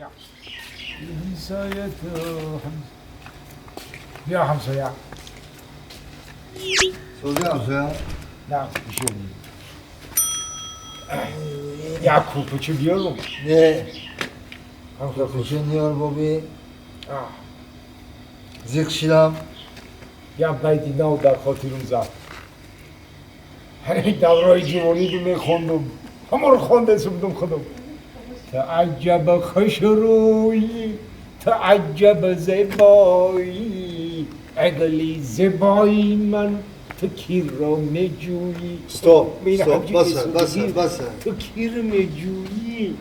ҳамсоя ту бیا ҳамсоя. Созӣ, ҳамсоя? Нағз бишёни. Як кӯпучи биёрум? Не, кӯпучи ниёр, боби. Зиқ шидам. Як байти нав дар хотирум зад. Ҳамин давраи ҷувониду мехондум, ҳамонро хондесумдум худум. Тааҷҷаб хушрӯӣ, тааҷҷаб зебоӣ, эгли зебои ман, ту киро меҷӯӣ? Стоп, стоп, баса, баса, баса. Ту киро меҷӯӣ?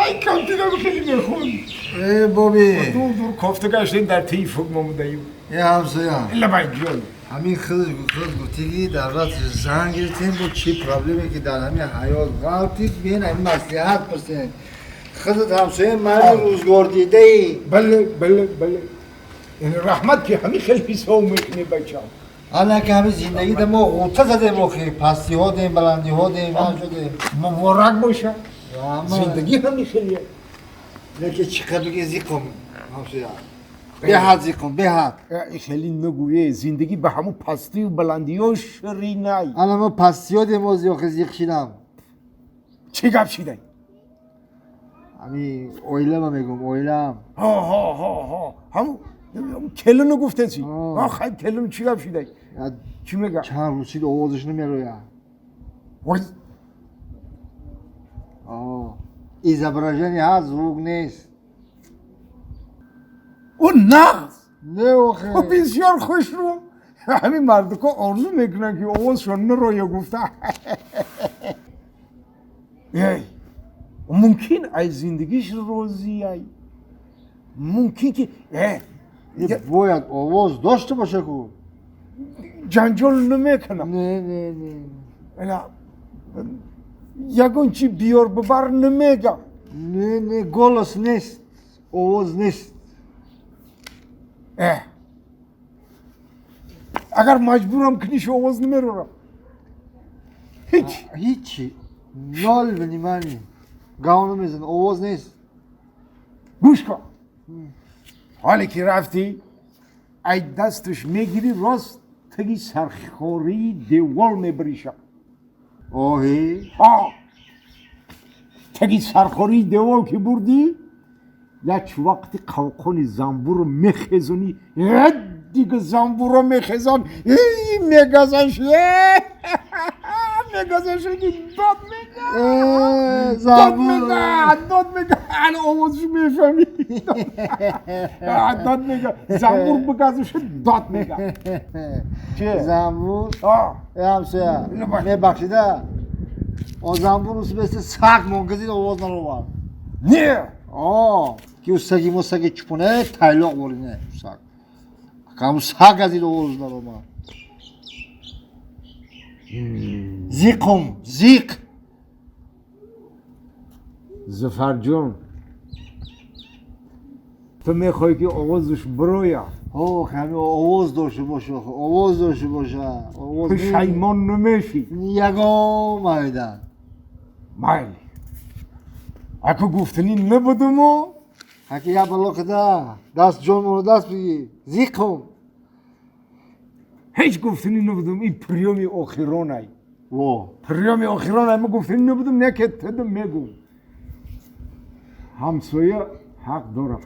Ай, камтинам хеле мехонд. Э, боби. Дур дур кофта гаштем, дар тии фук момодаем. Э, ҳамсоя. Лабай, ҷон. Ҳамин худ гуфтигӣ, дар вақти занг гирифтем, бо чӣ проблеме ки дар ҳамин ҳаёт ғалтид, биен ҳамин маслиҳат пурсем. Худат ҳамсоя марди рӯзгордидаӣ. Бале, бале, бале, яъне раҳмат, ки ҳамин хеле ҳисоб мекунӣ, бачам. Ана ки ҳамин зиндагида мо ғӯта задем, охи пастиҳо дем, баландиҳо дем, ҳам шудем. Муборак боша, зиндагӣ ҳамин хеле. Лекин чӣ қадр бигӣ, зиқум, ҳамсоя, беҳад зиқум, беҳад. Хеле нагӯе, зиндагӣ ба ҳамун пастию баландиҳо ширинай. Ана мо пастиҳо дем, ози охи зиқ шидам. Чӣ гап шидай? Ҳами оилама мегӯм, оилам. Ҳо, ҳо, ҳо, ҳо, ҳамун келину гуфтеси? Хай, келину чӣ гап шидай, чӣ мега? Чанд рӯз шид, овозаш намерояд. Ой. Изображение ҳаст, звук нест. Ӯ нағз. Не, охе. Бисёр хушрӯ. Ҳамин мардуко орзу мекунанд, ки овозшон нароя гуфта. Эй, мумкин ай зиндагиш розиай, мумкин ки Бояд овоз дошта боша ку. Ҷанҷол намекунам. Не, не, не. Ягон чи биёр бибар намегам. Не, не, голос нест, овоз нест. Агар маҷбурам куниш, овоз намерорам ҳеҷ. Ҳичи, ноль внимание, гав намезана, овоз нест. Гӯш кун, ҳоле ки рафтӣ, ай дасташ мегирӣ, рост таги сархории девол мебариша. Оҳи. Ҳо, таги сархории девол ки бурдӣ, як вақти қавқони замбурро мехезонӣ, дига замбурро мехезон, мегазанш, мегазанш, ки дод мега, дод мега, дод мега. Ана овозаш мефаҳмӣ, дод мега. Замбур бигазаша, дод мега. Замбур, ҳамсоя, мебахшида, о замбур усбеси саг монгазид, овоз наровард. Не. Ки ӯ саги мо, саги чупоне, тайлоқ ворине саг, ҳамун саг газид, овоз наромад. Зиқум, зиқ. Зафарҷон, ту мехоҳӣ, ки овозаш бироя? Ҳами овоз дошта боша, овоз дошта боша. Пушаймон намешӣ? Ягон майда. Майли, аку гуфтанӣ набудуму. Ҳаки як бало када даст ҷонмоно даст бигӣ, зиқум. Ҳеҷ гуфтанӣ набудум. Ин приёми охиронай. Во. Приёми охиронай. Ма гуфтанӣ набудум, не ки тадам мегӯм. Ҳамсоя ҳақ дорад.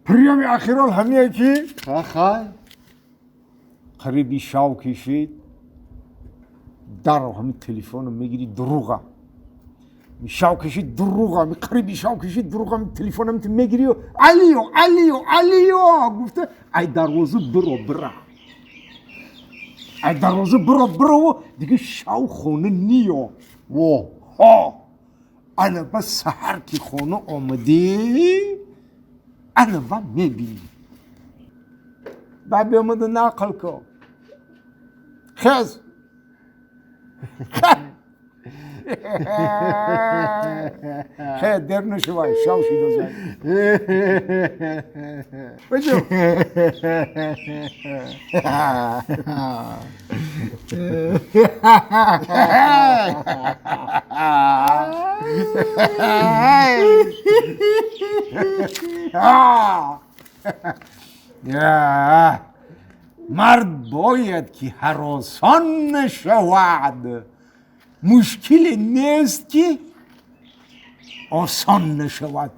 Приёми охирон ҳамие ки хай. Қариби шав кишид, даро ҳамин телефоно мегирӣ, дуруға шав кишид, дуруға қариби шав кишид, дуруға телефонам мегирӣ, алиё, алиё, алиё гуфта, ай дарвоза биро, бира, ай дарвоза биро, биро, дига шав хона ниё. Во. Ҳо, ана ба саҳар ки хона омадӣ, ана ва мебинӣ. Баъд биомада нақл кун. Хез. Хе, дер нашавай, шав шидозай. Бачо. Мард бояд ки ҳаросон нашавад, мушкиле нест ки осон нашавад.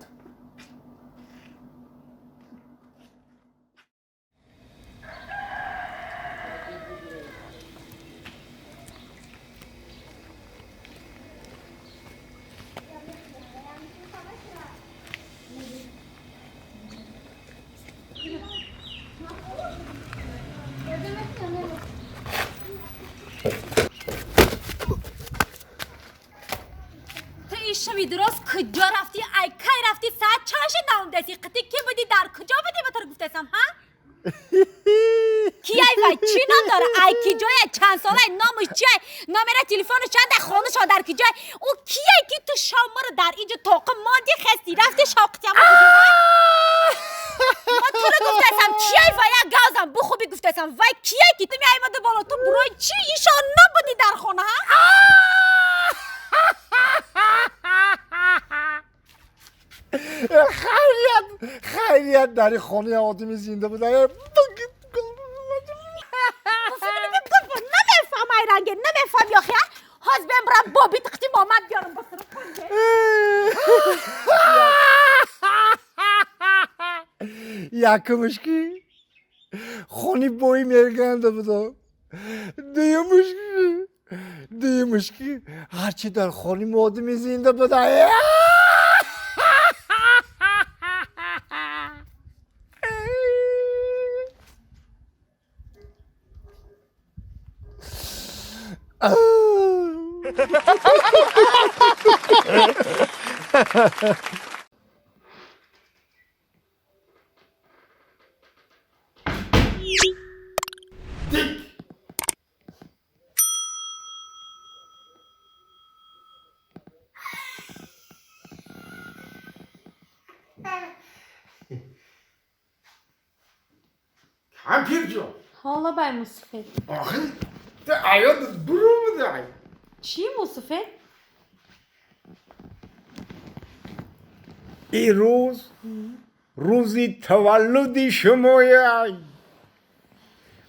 شبی درست کجا رفتی؟ ای کی رفتی؟ ساعت چند شد نامدسی؟ قطعی کی بودی؟ در کجا بودی؟ به تو گفتم ها؟ کی ای وای چی نام داره؟ ای کی جای چند ساله نامش چیه؟ نامره تلفنش چند خانه شو در کجای؟ او کیه که تو شام رو در اینجا طاقه ماندی خستی رفتی شاقتی هم بودی ها؟ ما تو رو گفتم کیه وای گازم بخوبی گفتم وای کیه که تو میای بالا تو برای چی ایشان نبودی در خانه ها؟ خیریت خیریت در خانه آدمی زنده بود. نمیفهم ای رنگه نمیفهم یا خیا هاز بیم برم بابی تختی مامد بیارم بسرم. یکمش کی خونی بوی میرگنده بود. دیمش کی هرچی در خانه آدمی زنده بود. کمپیر جان حالا بای موسفید آخه ده عیادت برو بده. چی موسفید؟ این روز روزی تولدی شمایه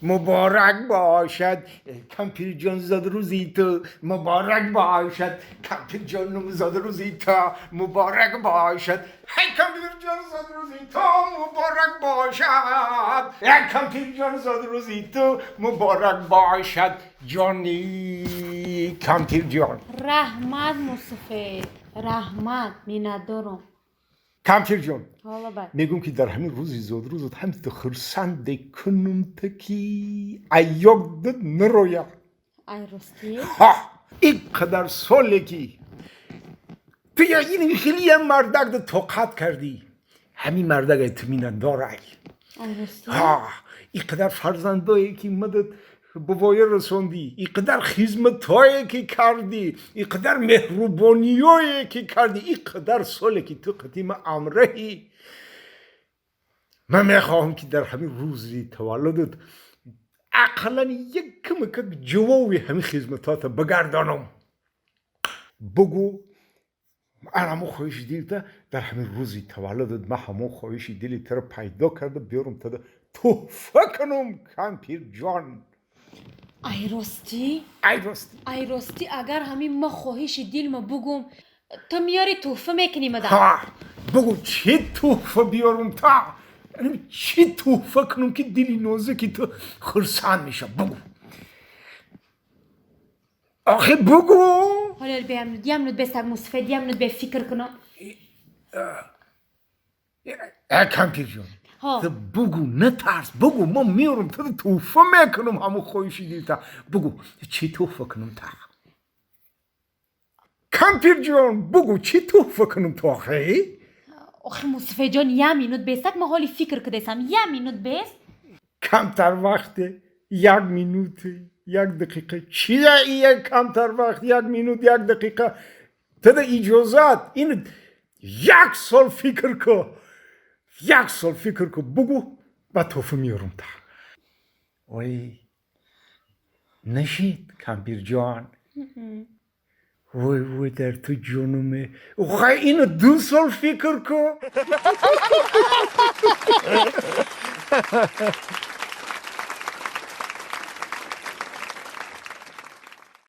مبارک باشد کمپیر جان زاد روزی تو مبارک باشد کمپیر جان زاد روزی تو مبارک باشد هی کمپیر جان زاد روزی تو مبارک باشد هی کمپیر جان زاد روزی تو مبارک باشد جانی کمپیر جان. رحمت موسفید رحمت میندارم. کمپیر جان میگم که در همین روزی زود روزت هم تو خرسند کنم تا کی ایاک نرویا. ای راستی؟ ها اینقدر ساله که تو یا این خیلی هم مردک ده طاقت کردی همین مردک اطمینان داره. ای راستی؟ ها اینقدر فرزندایی که مدد بابای رسوندی، اینقدر خدمتایی که کردی، اینقدر مهربانیایی که کردی، اینقدر ساله که تو قدیم امرهی. من میخواهم که در همین روزی تولدت اقلا یک کمک جوابی همین خدمتات بگردانم. بگو من خواهش دلت در همین روزی تولدت من همون خواهش دلت رو پیدا کرده بیارم تا تحفه کنم کمپیر جان. ای راستی؟ ای راستی؟ ای راستی اگر همین ما خواهش دل ما بگم تو میاری تحفه میکنی مدام. ها بگو چه تحفه بیارم تا یعنی چه تحفه کنم که دلی نازکی تو خرسند میشه. بگو آخه بگو. حالا بیام یمنود به سگ مصفد یمنود به فکر کنم. ای کمپیر جان بگو نترس بگو ما میارم تو تحفه میکنم همون خواهشی دیتا. بگو چی تحفه کنم تا کمپیر جان بگو چی تحفه کنم تا آخه؟ آخه مصطفی جان یه مینوت بیستک ما حالی فکر کردم یه مینوت بیست کمتر وقته یک مینوت یک دقیقه چیه ایه کمتر وقت یک مینوت یک دقیقه تده اجازت این یک سال فکر کن یک سال فکر کن بگو با تحفه میارم تا. وای نشید کمپیر جان. Вой, вой, дар ту ҷонуме. Хай, ино 2 сол фикр ку.